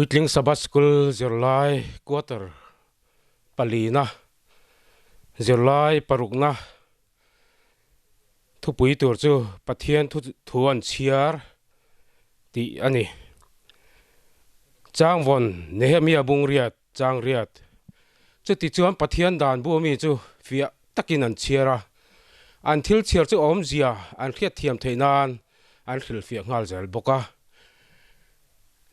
Puitling Sabbath School zirlai quarter palina zirlai parukna thupui tur chu Pathian thu thu an chhiar tih a ni. Changvawn Nehemia Bungriat Changriat chuti chuan Pathian dan bu ami chu fiah takin an chhiar a, an thil chhiar chu awmzia an hriatthiam theih nan an hrilhfiah nghal zel bawk a.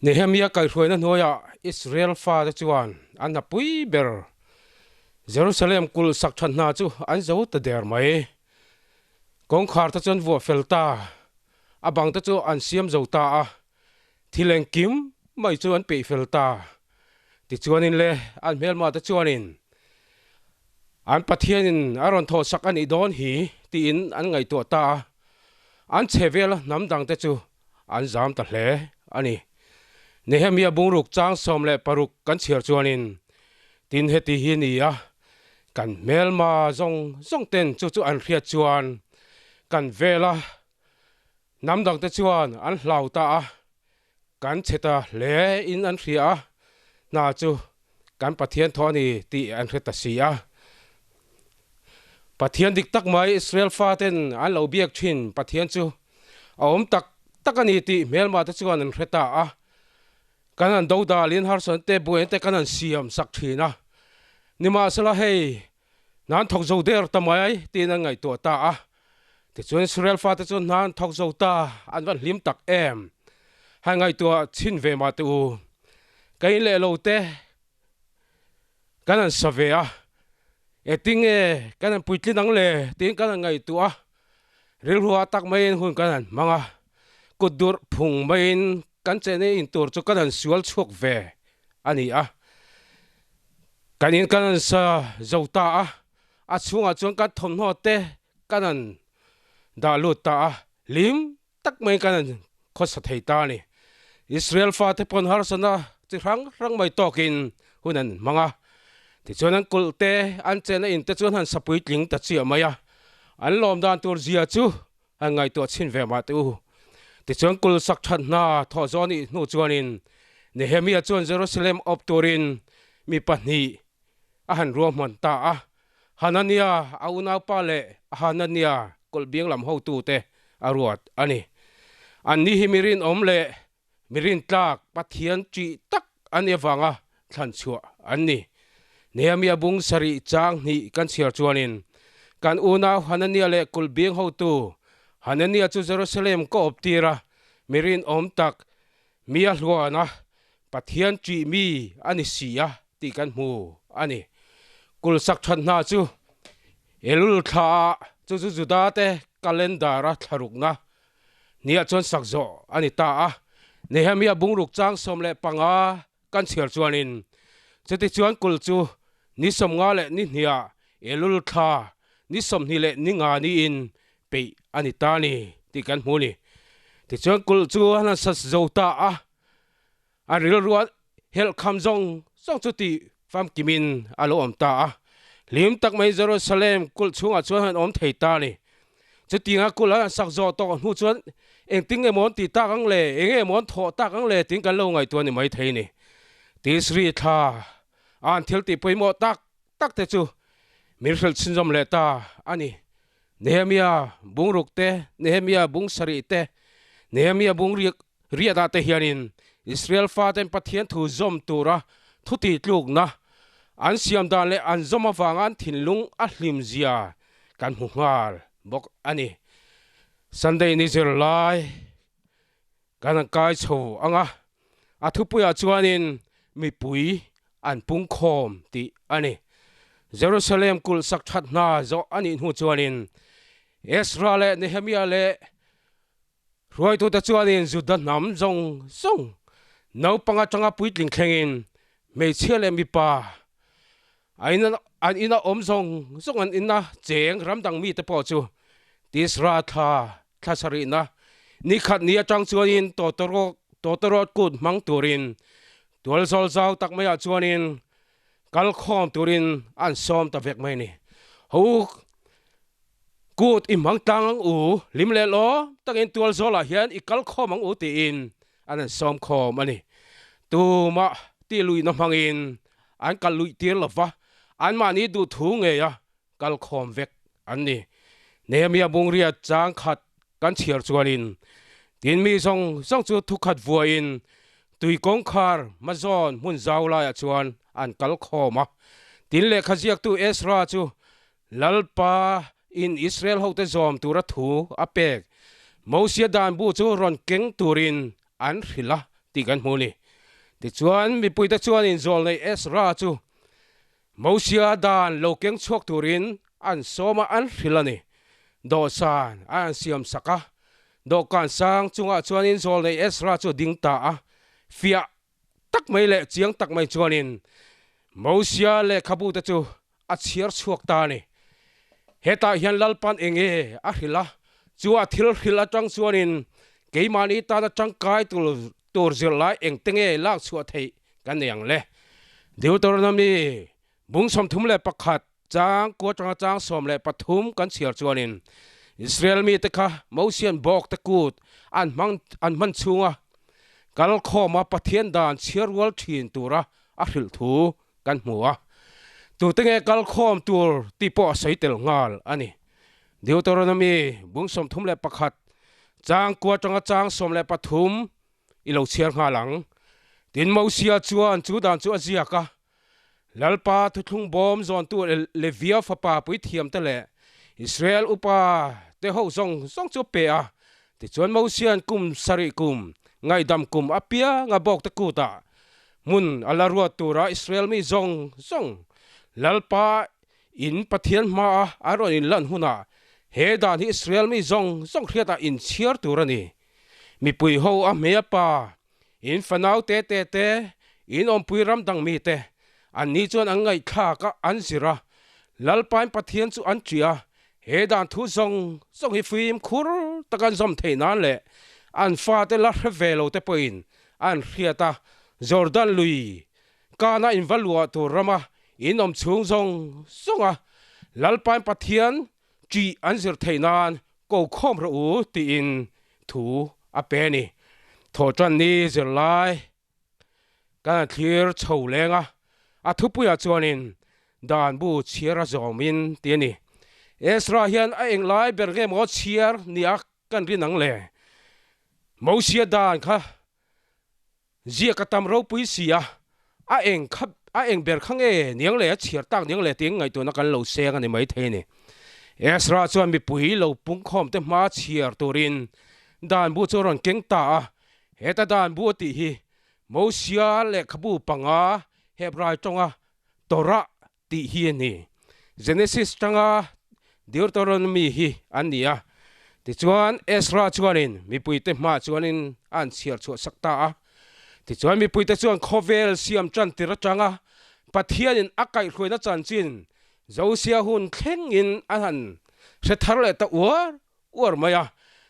Nehemia kaihhruaina hnuaiah Israel fate chuan an hnapui ber Jerusalem kulh sak tha hna chu an zo ta der mai. Kawngkhar te chu an vuah fel ta, a bang te chu an siam zo ta a, thil engkim mai chu an peih fel ta. Tichuanin le an hmelma te chuanin an Pathianin a rawn thawhsak a nih dawn hi tiin an ngaihtuah ta a, an chhe vel hnam dang te chu an zam ta hle a ni. Nehemia bungruk chang 16 kan chhiar chuanin, Tin heti hi ni a, kan hmelma zawng zawng ten chu chu an hriat chuan kan vela hnam dangte chuan an hlau ta a, kan chhe ta hle in an hria a, hna chu kan Pathian thaw a ni tih an hre ta si a. Pathian dik tak mai Israel faten an lo biak thin Pathian chu a awm tak tak a ni tih hmelma te chuan an hre ta a. Kan han do dalin harsatna te buaina te kan han siam sak thin a. Nimahsela hei, hna an thawk zo der ta mai tiin an ngaihtuah ta a. Tichuan Israel fate chuan hna an thawk zo ta, an va hlim tak em! Han ngaihtuah chhin ve mah teh u. Ka in leh lo te kan han sa ve a, engtinge kan han puitlin ang le tiin kan han ngaihtuah a, rilru ah tak maiin hun kan han hmang a, kut durh phung maiin kan chehna in tur chu kan han sual chhuak ve a ni a, kan in kan han sa zo ta a, a chhungah chuan kan thawmhnaw te kan han dah lut ta a, hlim tak maiin kan han khawsa thei ta a ni. Israel fate pawn harsatna chi hrang hrang mai tawkin hun an hmang a, tichuan an kulh te, an chenna in te chu an han sa puitling ta chiah mai a, an lawm dan tur zia chu an ngaihtuah chhin ve mah teh u. Tichuan kulh sak that hna thawh zawh anih hnu chuanin Nehemia chuan Jerusalem awp turin mi pahnih a han ruahman ta a, Hanania a unaupa leh Hanania kawlhbiang lam hotute a ruat a ni. Anni hi mi rinawm leh mi rintlak Pathian ṭih tak an nih avanga thlan chhuah an ni. Nehemia bung sarih chang hnih kan chhiar chuanin kan unau Hanania leh kulhbiang hotu Hanania chu Jerusalem ka awp tir a, mi rinawm tak mi a hluan a, Pathian ṭih mi a ni si a tih kan hmu a ni. Kul sak ṭhat hna chu Elul thla ah, chu chu Juda te calendar a thlarukna niah chuan sak zawh a ni ta a. Nehemia bungruk chang 15 kan chhiar chuanin chutichuan kul chu ni 52 Elul thla ni 24 niin peih a ni ta a ni tih kan hmu a ni. Tichuan kulh chu a han sa zo ta a, a rilrua helh kham zawng zawng chu tih famkimin a lo awm ta a. Hlim tak mai Jerusalem kulh chhungah chuan han awm thei ta a ni. Chutianga kulh an han sak zawh tawh hnu chuan engtin nge maw an tih tak ang le, eng nge maw an thawh tak ang le tiin kan lo ngaihtuah a ni maithei a ni. Tisri thla a an thil tih pawimawh tak tak te chu min hrilh chhinzawm leh ta a ni. Nehemia bungruk te, Nehemia bung sarih te, Nehemia bung riat ah te hianin Israel faten Pathian thu zawm tura thu tihtlukna an siam dan leh an zawm avanga an thinlung a hlim zia kan hmu nghal bawk a ni. Sunday ni zirlai kan han kai chho ang a, a thupuiah chuanin mipui an pungkhawm tih a ni. Jerusalem kulh sak that hna zawh a nih hnu chuanin Ezra leh Nehemia leh hruaitute chuanin Juda hnam zawng zawng naupang atanga puitling thlengin hmeichhia leh mipa an ina awm zawng zawng an ina cheng ramdang mite pawh chu Tisra thla thla sarihna ni khat ni atang chuanin tawtawrawt kut hmang turin tual zawl zau tak maiah chuanin kal khawm turin an sawm ta vek mai a ni. Ho kut i hmang tlang ang u, hlim leh lawm takin tual zawlah hian i kal khawm ang u tiin an han sawm khawm a ni. Tumah tih luihna hmangin an kal luih tir lo va, anmahni duhthu ngeia kal khawm vek an ni. Nehemia bungria chang khat kan chhiar chuanin tin mi zawng zawng chu thukhat vuahin tui kawngkhar hmazawn hmun zau laiah chuan an kal khawm a. Tin lehkha ziaktu Ezra chu Lalpa in Israel hote zawm tura thu a pek Mosia dan bu chu rawn keng turin an hrilh a tih kan hmu a ni. Tichuan mipuite chuanin zawlnei Ezra chu Mosia dan lo keng chhuak turin an sawm a, an hrilh a ni. Dawhsan a an siam sak a, dawhkan sang chungah chuanin zawlnei Ezra chu a ding ta a, fiah tak mai leh chiang tak mai chuanin Mosia lehkhabute chu a chhiar chhuak ta a ni. Hetah hian Lalpan eng nge a hrilh a, chu a thil hrilh atang chuanin keimahni tana tangkai tur zirlai engte nge lak chhuah theih kan nei ang le. Deuteronomy bung 31 chang kua atanga chang 13 kan chhiar chuanin Israel mite kha Mosian bawk te kut an hmang an hman chhunga kal khawma Pathian dan chhiar rual thin tura a hrilh thu kan hmu a, tute nge kal khawm tur tih pawh a sawi tel nghal a ni. Deuteronomy bung 31 chang kua atanga chang 13 i lo chhiar nghal ang. Tin, Mosia chuan chu dan chu a ziak a, Lalpa thuthlung bawm zawntu Levia fapa puithiamte leh Israel upa te ho zawng zawng chu a pe a. Tichuan Mosia'n kum sarih kum ngaihdam kum apianga bawkte kutah hmun a la ruat tura Israel mi zawng zawng Lalpa in Pathian hmaa a rawn inlan hunah he dan hi Israel mi zawng zawng hriatah inchhiar tur a ni. Mipui ho a hmei a pa, in fanau te te te, in awmpui ram dang mi te, an ni chuan an ngaihthlak a, an zir a, Lalpain Pathian chu an ṭih a, he dan thu zawng zawng hi fimkhur taka an zawm theih nan leh an fate la hre ve lo te pawhin an hriat a, Jordan lui kana inva luah tur rama in awm chhung zawng zawng a, Lalpain Pathian ṭih an zir theih nan ko khawm rawh u tiin thu a pe a ni. Thawhṭanni zirlai kan han thlir chho leng a, a thupuiah chuanin dan bu chhiar a zawmin ti a ni. Ezra hian a englai ber nge maw chhiar nia kan rin ang le? Mosia dan kha Ziak a tam ropui si a, a eng kha a eng ber kha nge niang le a chhiar tak niang le tiin ngaihtuahna kan lo seng a ni maithei a ni. Ezra chuan mipui lo pungkhawm te hma chhiar turin dan bu chu a rawn keng ta a, heta dan bu a tih hi Mosia lehkhabu panga Hebrai tawnga Torah tih hi a ni. Genesis tanga Deuteronomy hi an ni a. Tichuan, Ezra chuanin mipuite hmaah chuanin a an chhiar chhuah sak ta a. Tichuan, mipuite chuan khawvel siam tan tir atanga Pathianin a kaihhruaina chanchin Josia hun thlengin a han hre thar leh ta uar uar mai a.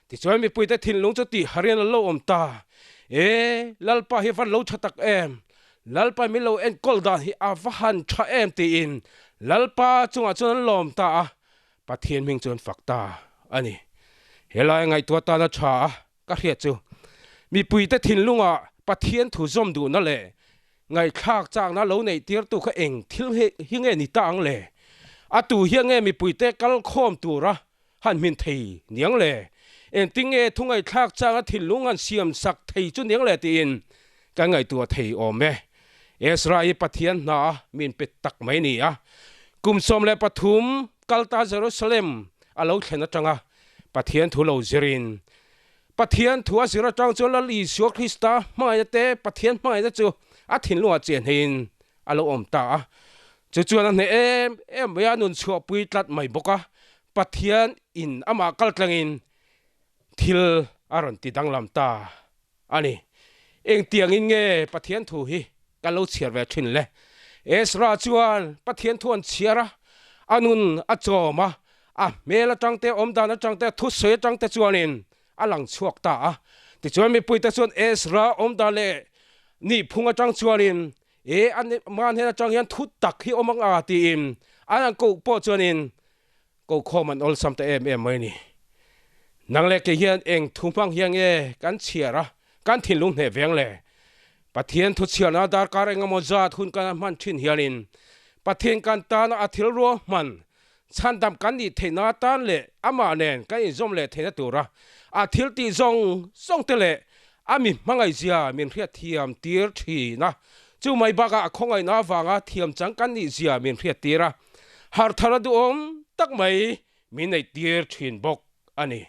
Tichuan mipuite thinlung chu tih harin an lo awm ta. E, Lalpa hi van lo tha tak em! Lalpa min lo enkawl dan hi a va han tha em tiin Lalpa chungah chuan an lawm ta a, Pathian hming chu an fak ta a ni. Helai ngaihtuah tana tha a ka hriat chu mipuite thinlungah Pathian thu zawm duhna leh Ngaihthlak chakna lo neih tirtu kha eng thil hi nge ni ta ang le? A tu hian nge mipuite kal khawm tura han hmin thei niang le? Engtin nge thu ngaihthlak chakna thinlung han siam sak thei chu niang le tiin kan ngaihtuah thei awm e. Ezra hi Pathian hna a min pe tak mai ni a. Kum 13 kal ta Jerusalem a lo thlen atanga Pathian thu lo zirin Pathian thu a zir atang chuan Lal Isua Krista hmangaihna te Pathian hmangaihna chu a thinlungah chiah hneiin a lo awm ta a. Chu chuan a hneh em em mai a, nun chhuahpui tlat mai bawk a. Pathian in amah kal tlangin thil a rawn ti danglam ta a ni. Engtiangin nge Pathian thu hi kan lo chhiar ve thin le? Ezra chuan Pathian thu an chhiar a, a nun a chawm a, A hmel atang te, awmdan atang te, thusawi atang te chuanin a lang chhuak ta a. Tichuan mipuite chuan Ezra awmdan leh nihphung atang chuanin, E, a man hen atang hian thu tak hi awm ang a, tiin an han koh pawh chuanin kokhawm an awlsam ta em em mai a ni. Nang leh kei hian eng thu hmang hian nge kan chhiar a, kan thinlung hneh veng le? Pathian thuchhiarna darkar engemaw zat hun kan hman thin hianin Pathian kan tana a thil ruahman chhandam kan nih theihna atan leh amah nen kan inzawm leh theihna tura a thil tih zawng zawng te leh a mi hmangaihzia min hriatthiam tir thin a. Chu mai bakah a khawngaihna avanga thiam chang kan nihzia min hriattir a, harh thar a duhawm tak mai min neih tir thin bawk a ni.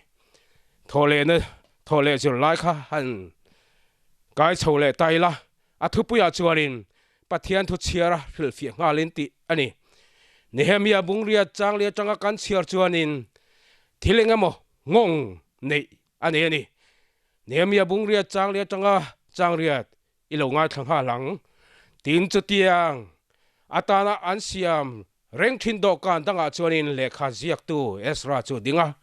Thawhlehna thawhleh zirlai kha han kai chho leh ta ila, a thupuiah chuanin Pathian thu chhiar a hrilhfiah nghalin tih a ni. Nehemia bungriat changli atanga kan chhiar chuanin thil eng emaw nghawng neih a nei a ni. Nehemia bungriat changli atanga changriat i lo ngaithla nghal ang. Tin chutiang atana an siam reng thin dawhkan dangah chuanin lehkha ziaktu Ezra chu a ding a.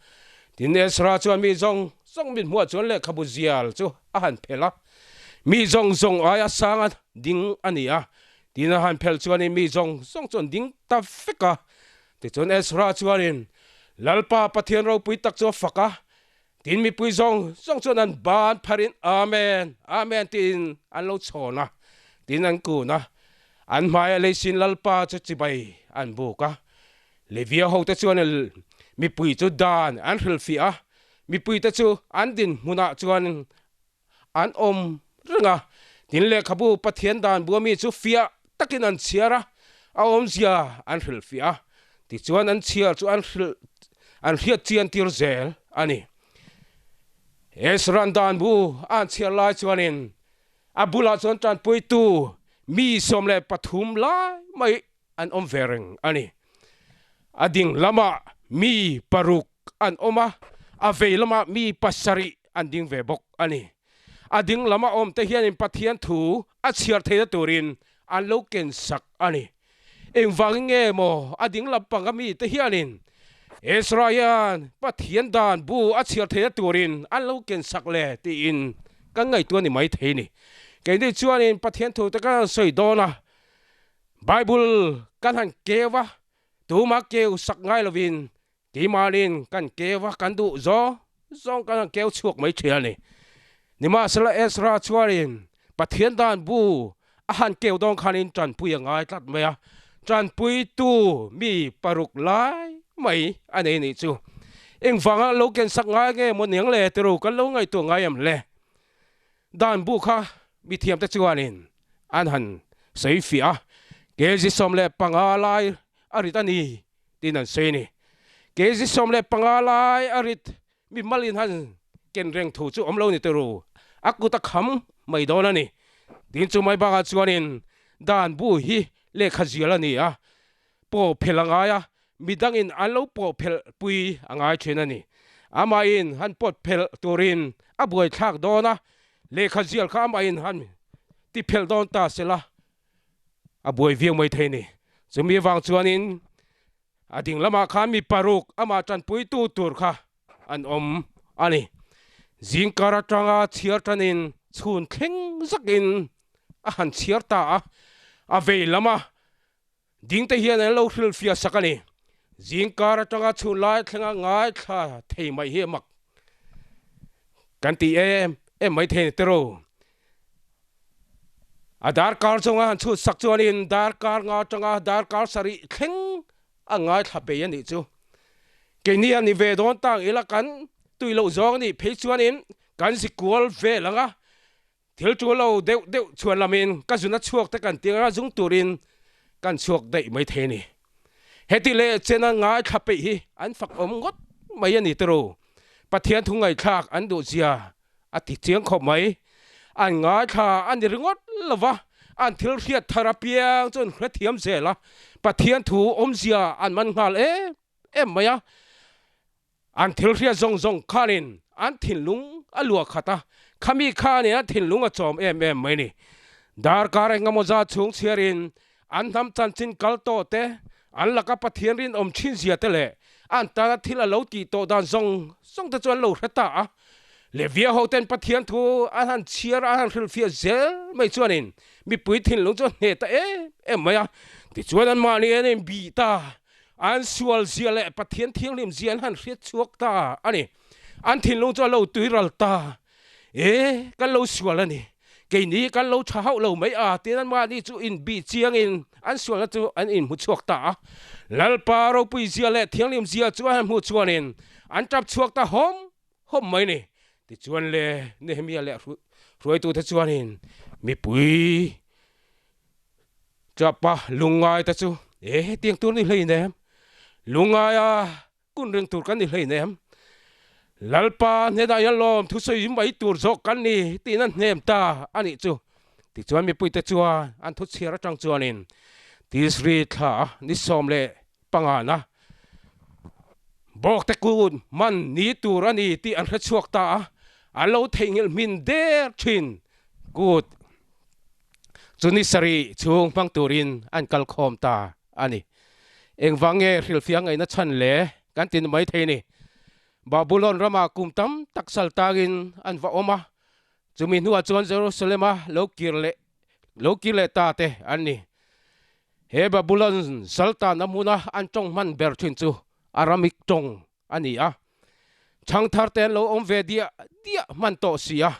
Tin Ezra chuan mi zawng zawng mithmuah chuan lehkhabu zial chu a han phelh a. Mi zawng zawng aia sanga ding a ni a. Tin a han phelh chuanin mi zawng zawng chu an ding ta vek a. Tichuan Ezra chuanin Lalpa Pathian ropui tak chu a fak a. Tin mipui zawng zawng chuan an ban pharin Amen, Amen tiin an lo chhawn a, tin an kun a, an hmaia leisin Lalpa chu chibai an buk a. Levia hote chuan mipui chu dan an hrilhfiah a, mipuite chu an dinhmunah chuan an awm reng a. Tin lehkhabu Pathian dan bua mi chu fiah takin an chhiar a, a awmzia an hrilhfiah a, tichuan an chhiar chu an hrilh an hriat chian tir zel a ni. Ezra'n dan bu a an chhiar lai chuanin a bulah chuan tanpuitu mi 13 lai mai an awm ve reng a ni. A ding lamah mi paruk an awm a, a vei lamah mi pasarih an ding ve bawk a ni. A ding lama awmte hianin Pathian thu a chhiar theihna turin an lo ken sak a ni. Engvangin nge maw a ding lam panga mite hianin Ezra hian Pathian dan bu a chhiar theihna turin an lo ken sak le tiin kan ngaihtuah ni mai thei ni. Keini chuanin Pathian thute kan sawi dawn a, Bible kan han keu a, tuma keu sak ngai lovin Keimahnin kan keu a, kan duh zawng zawng kan han keu chhuak mai thin a ni. Nimahsela Ezra chuanin Pathian dan bu a han keu dawn khanin tanpui a ngai tlat mai a, tanpuitu mi paruk lai mai a nei nih chu. Engvanga lo ken sak ngai nge maw niang le tiru kan lo ngaihtuah ngai em le? Dan bu kha mithiamte chuanin an han sawi fiah a, kg 15 lai a rit a ni tiin an sawi a ni. Kg 15 lai a rit mi malin han ken reng thu chu awm lo ni turu, a kut a kham mai dawn a ni. Tin chu mai bakah chuanin dan bu hi lehkha zial a ni a, pawh phelh a ngai a, midangin an lo pawh phelh pui a ngai thin a ni. Amahin han pawt phelh turin a buaithlak dawn a, lehkha zial kha amahin han ti phelh dawn ta sela a buai viau mai thei a ni. Chumi avang chuanin a ding lamah khan mi paruk amah tanpuitu tur kha an awm a ni. Zingkar atanga chhiar tanin chhun thleng zakin a han chhiar ta a, a vei lama dingte hian an lo hrilhfiah sak a ni. Zingkar atanga chhun lai thlenga ngaithla thei mai hi a mak kan ti em em mai thei a ni tiraw. A darkar chunga han chhut sak chuanin darkar nga atanga darkar sarih thleng a ngaithla pei a nih chu. Keini a ni ve dawn tang ila kan tui loh zawng a nih phei chuanin kan zi kual vel ang a, thil tul lo deuh deuh chhuan lamin ka zun a chhuak te kan ti anga zung turin kan chhuak daih mai thei a ni. Heti leh chena ngaithla peih hi an fak awm ngawt mai a ni tiraw. Pathian thu ngaihthlak an duh zia A ti chiang khawp mai. An ngaithla a ni ringawt lo va, an thil hriat thar apiang chu an hrethiam zel a, Pathian thu awmzia an man nghal em em mai a. An thil hriat zawng zawng khanin an thinlung a luah khat a, khami khanin an thinlung a chawm em em mai ni. Darkar engemaw zat chhung chhiarin an hnam chanchin kal tawh te, an laka Pathian rinawm thin zia te leh an tana thil a lo tih tawh dan zawng zawng te chu an lo hre ta a. Levia hoten Pathian thu an han chhiar a, an han hrilhfiah zel mai chuanin mipui thinlung chu a hneh ta em em mai a. Tichuan anmahni an inbih ta, an sual zia leh Pathian thianghlim zia an han hriat chhuak ta a ni. An thinlung chu a lo tuiral ta. E, kan lo sual a ni. Keini kan lo tha hauh lo mai a, tiin anmahni chu inbih chiangin an sualna chu an inhmu chhuak ta a. Lalpa ropui zia leh thianghlim zia chu a han hmuh chuanin an tap chhuak ta hawm hawm mai ni. Tichuan le Nehemia leh hruaitute chuanin mipui tapa lungngai te chu, E hetiang tur ni hleinem, lungngaia Kun reng tur kan ni hleinem. Lalpa hnenah hian lawm thusawi mai tur zawk kan ni tiin an hnem ta a nih chu. Tichuan mipuite chuan an thuchhiar atang chuanin Tisri thla ni 15na bawkte kun man ni tur a ni tih an hrechhuak ta a, an lo theihnghilh hmin der thin kut chu ni sarih chhung hmang turin an kalkhawm ta. a ni. Engvang nge hrilhfiah ngaihna chhan le kan ti mai thei ni. Babulon ramah kum tam tak sal tangin an va awm a, chumi hnuah chuan Jerusalem-a lo kir leh lo kir leh ta te an ni. He Babulon sal tanna hmuna an tawng hman ber thin chu Aramik tawng a ni a, chhangthar te an lo awm ve diah diah hman tawh si a.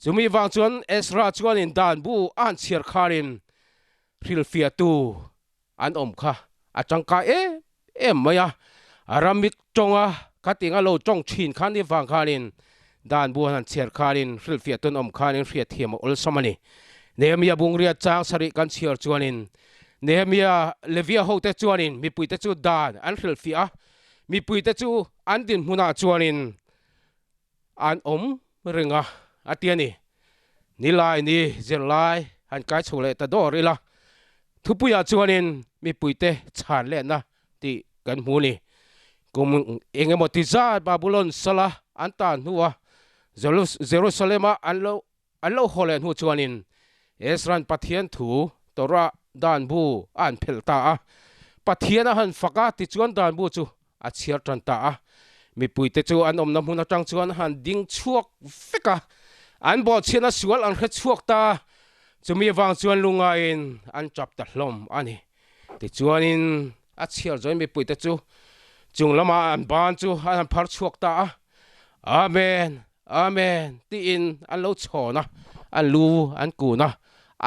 Chumi vang chuan Ezra chuanin dan bu a han chhiar kharin hrilhfiahtu an awm kha a tangkai em em mai a, Aramik tawnga khatinga lo tawng thin khan ni vang khanin dan bu han chhiar khanin hrilhfiahtu an awm khanin hriatthiam a awlsam a ni. Nehemia bungria chang sarih kan chhiar chuanin Nehemia Levia hote chuanin mipuite chu dan an hrilhfiah a, mipuite chu an dinhmunah chuanin An awm reng a, a ti a ni. Nilai ni zirlai han kai chho leh ta dawr ila, thupuiah chuanin mipuite chhan lehna tih kan hmu a ni. Kum eng emaw ti zat Babulon sala an tan hnua Jerusalem-a an lo an lo haw leh hnu chuanin Ezra'n Pathian thu Torah dan bu a han phelh ta a. Pathian a han fak a, tichuan dan bu chu a chhiar tan ta a. Mipuite chu an awmna hmun atang chuan han ding chhuak vek a, an bawhchhiatna sual an hre chhuak ta. Chumi avang chuan lungaiin an tap ta hlawm a ni. Tichuanin a chhiar zawin mipuite chu chung lamah an ban chu an han phar chhuak ta a, Amen! Amen! tiin an lo chhawn a, an lu an kun a,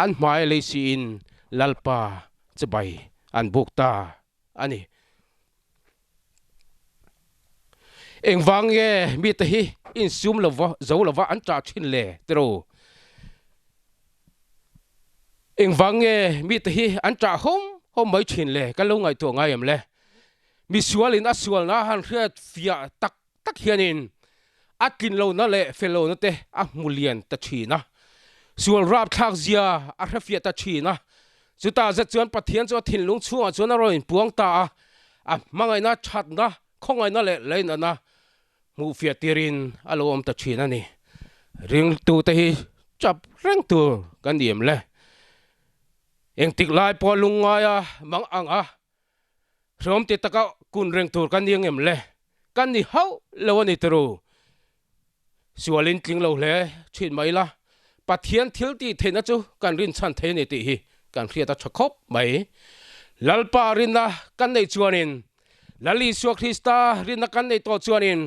an hmai lei siin Lalpa chibai an buk ta a ni. Engvang nge mite hi insum lova zo lova an ṭah ṭhin le tiro? Engvang nge mite hi an ṭah hawm hawm mai ṭhin le kan lo ngaihtuah ngai em le? Misualin a sualna han hriat fiah tak tak hianin a tlin lohna leh fel lohna te a hmu lian ta thin a, sual rapthlak zia a hrefiah ta thin a. Chutah zet chuan Pathian chu a thinlung chhungah chuan a rawn inpuang ta a, a hmangaihna, thatna, khawngaihna leh leinatna hmuhfiah tirin a lo awm ta thin a ni. Ringtute hi chap reng tur kan ni em le? Engtik lai pawh lungngaia mang ang a, Hrawm ti taka kun reng tur kan ni ang em le? Kan ni hauh lo a ni turu. Sualin tling lo hle thin mai la, Pathian thil tih theihna chu kan rinchhan thei a ni tih hi kan hriat a tha khawp mai. Lalpa rinna kan neih chuanin, Lal Isua Krista rinna kan neih tawh chuanin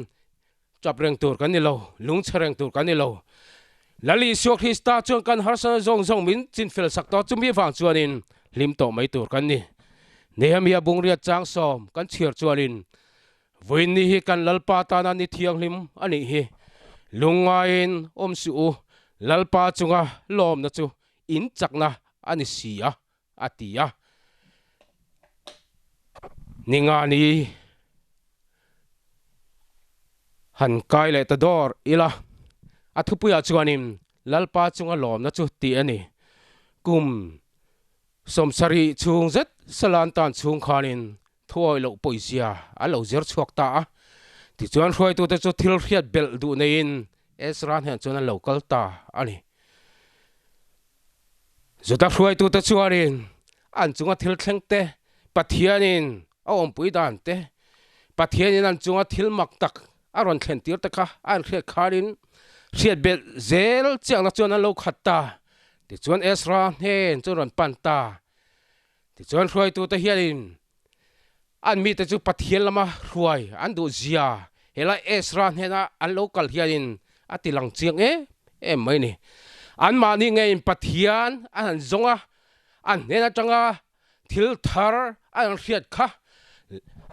Chap reng tur kan ni lo, lungchhe reng tur kan ni lo. Lal Isua Krista chuan kan harsatna zawng zawng min chinfel sak tawh chumi vang chuanin hlim tawh mai tur kan ni. Nehemia bungriat chang sawm kan chhiar chuanin, Vawiin hi kan Lalpa tana ni thianghlim a nih hi. Lungngaiin awm suh u, Lalpa chunga lawmna chu in chakna a ni si a, a ti a. Ningani han kai leh ta dawr ila, a thupuiah chuanin Lalpa chunga lawmna chu tih a ni. Kum 70 chhung zet Salan tan chhung khanin thuawi loh pawizia a lo zir chhuak ta a. Tichuan hruaitute chu thil hriat belh duh neiin Ezra hnen chuan an lo kal ta a ni. Juda hruaitute chuanin an chunga thil thleng te, Pathianin a awmpui dan te, Pathianin an chunga thil mak tak a rawn thlen tir te kha a an hriat khanin hriat belh zel chiakna chuan an lo khat ta. Tichuan Ezra hnen chu an rawn pan ta. Tichuan hruaitute hianin an mite chu Pathian lama hruai an duh zia helai Ezra hnena an lo kal hianin a ti lang chiang em em mai ni. Anmahni ngeiin Pathian an han zawng a, an hnen atanga thil thar an han hriat kha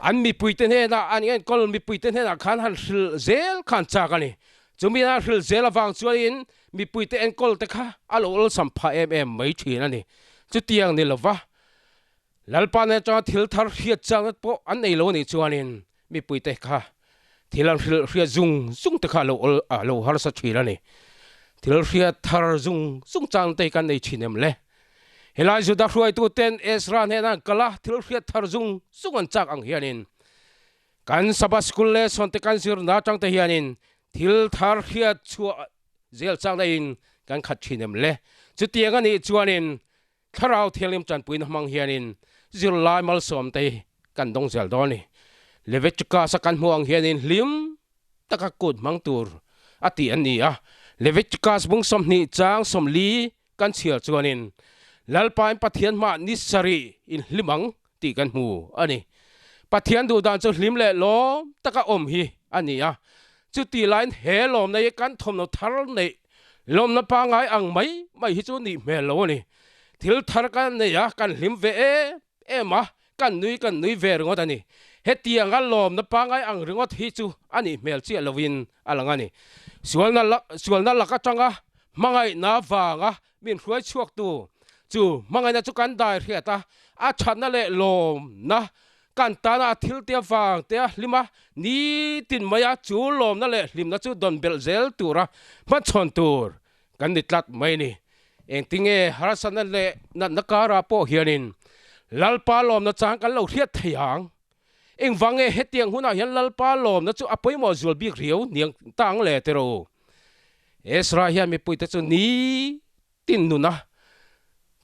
an mipuite hnenah, an enkawl mipuite hnenah khan han hrilh zel kha an chak a ni. Chumi an hrilh zel avang chuanin mipuite enkawlte kha a lo awlsam phah em em mai thin a ni. Chutiang ni lova Lalpa nen atanga thil thar hriat chakna pawh an nei lo a nih chuanin mipuite kha thil an hrilh hriat zung zung te kha a lo awl a lo harsa thin a ni. Thil hriat thar zung zung chang te hi kan nei thin em le? Helai Juda hruaituten Ezra hnenah an kal a, thil hriat thar zung zung an chak ang hianin kan Sabbath School leh sawnte kan zirna atang te hianin thil thar hriat chhuah zel chakna in kan khat thin em le? Chutiang a nih chuanin Thlarau Thianghlim tanpuina hmang hianin zirlai malsawmte hi kan dawng zel dawn a ni. Leviticus a kan hmuh ang hianin hlim taka kut hmang tur a tih an ni a. Leviticus bung 20 chang 40 kan chhiar chuanin Lalpain Pathian hmah ni sarih in hlim ang tih kan hmu a ni. Pathian duhdan chu hlim leh lawm taka awm hi a ni a. Chutih laiin he lawmna hi kan thawmhnaw thar neih Lawmna pangngai ang mai mai hi chu nih hmel lo a ni. Thil thar kan nei a, kan hlim ve em em a, kan nui kan nui ve ringawt a ni. Hetianga lawmna pangngai ang ringawt hi chu a nih hmel chiah lovin a lang a ni. Sualna sualna lak atanga hmangaihna vanga min hruai chhuaktu chu hmangaihna chu kan dai hriat a, a thatna leh lawmna Kan tana a thil te avang te a hlim a, nitin maia chu lawmna leh hlimna chu dawn belh zel tura hmachhawn tur kan ni tlat mai a ni. Engtinge harsatna leh natna karah pawh hianin Lalpa lawmna chang kan lo hriat thei ang? Engvange hetiang hunah hian Lalpa lawmna chu a pawimawh zual bik riau niang ta ang le tiraw u? Ezra hian mipuite chu nitin nuna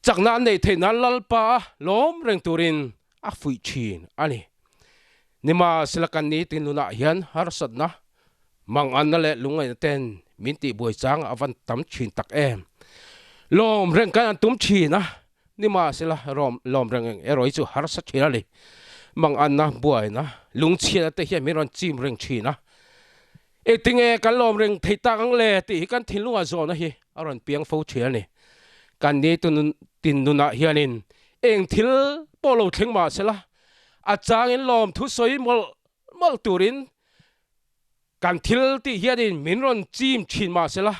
chakna an neih theih nan Lalpa a lawm reng turin a fuih thin a ni. Nimahsela kan nitin nunah hian harsatna, manganna leh lungngaihna ten min tihbuai chang a van tam thin tak em. Lawm reng kan an tum thin a, nimahsela lawm reng erawh hi chu harsa thin a ni. Manganna, buaina, lungchhiatna te hian min rawn chim reng thin a. Engtinge kan lawm reng thei tak ang le tih hi kan thinlungah zawhna hi a rawn piang fo thin a ni. Kan ni tin nunah hianin eng thil pawh lo thleng mah sela, a changin lawm thu sawi mawlh mawlh turin kan thil tih hianin min rawn chim thin mah sela,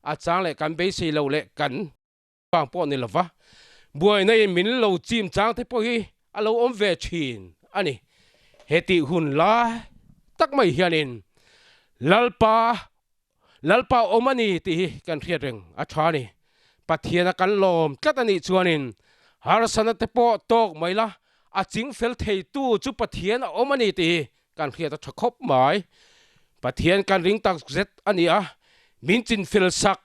a chang leh kan beisei loh leh kan vang pawh ni lova, buaina in min lo chim chang te pawh hi a lo awm ve thin a ni. He tih hun lai tak mai hianin Lalpa Lalpa awm a ni tih hi kan hriat reng a tha a ni. Pathiana kan lawm tlat a nih chuanin harsatna te pawh tawk mai la, a ching fel theitu chu Pathian a awm a ni tih hi kan hriat a tha khawp mai. Pathian kan ring tak zet a ni a, min chinfel sak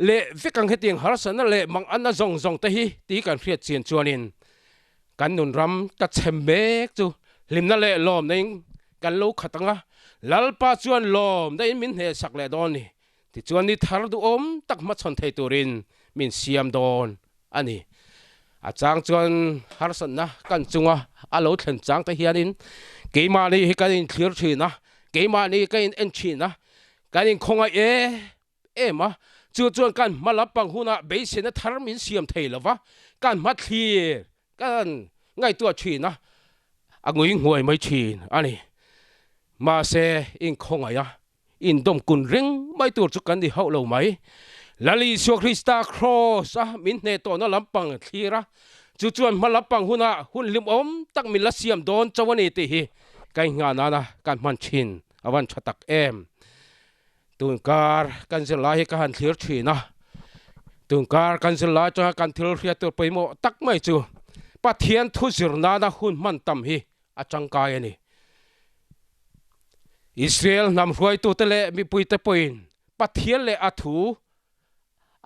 leh vek ang hetiang harsatna leh manganna zawng zawng te hi tih kan hriat chian chuanin kan nun ram ka chhem mek chu hlimna leh lawmna in kan lo khat ang a, Lalpa chuan lawmna in min hneh sak leh dawn ni. Tichuan ni thar duhawm tak hmachhawn thei turin min siam dawn a ni. A chang chuan harsatna kan chunga a lo thlen chang te hianin keimahni hi kan inthlir thin a, keimahni ka in en thin a, kan inkhawngaih em em a, chu chuan kan hma lampang hunah beiseina thar min siam thei lo va, kan hma thlir kan ngaihtuah thin a, a ngui nghuai mai thin a ni. Mahse inkhawngaih a Indawm kun reng mai tur chu kan ni hauh lo mai. Lal Isua Krista Kraws a min hneh tawhna lampang thlir a, chu chuan hma lampang hunah hun hlimawm tak min la siam dawn chauh a ni tih hi ka inngah nana kan hman thin a van tha tak em. Tunkar kan zirlai hi ka han thlir thin a, tunkar kan zirlai atanga kan thil hriat tur pawimawh tak mai chu Pathian thu zir nana hun hman tam hi a tangkai a ni. Israel hnam hruaitute leh mipuite pawhin Pathian leh a thu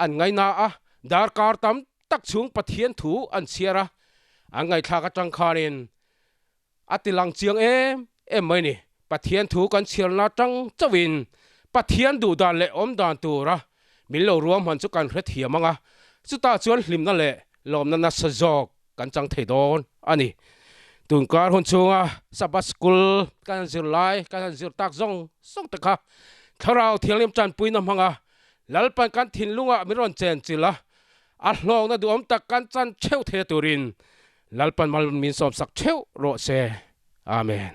an ngaina a, darkar tam tak chhung Pathian thu an chhiar a, an ngaihthlak atang khanin a ti lang chiang em em mai ni. Pathian thu kan chhiarna atang chauhin Pathian duhdan leh awmdan tura min lo ruahman chu kan hrethiam ang a, chutah chuan hlimna leh lawmna nasa zawk kan chang thei dawn a ni. Tunkar hun chhunga Sabbath School kan han zir lai, kan han zir tak zawng zawng te kha Thlarau Thianghlim tanpuina hmanga Lalpan kan thinlungah min rawn chen chilh a, a hlawkna duhawm tak kan chan theuh thei turin Lalpan mal min sawmsak theuh rawh se. Amen.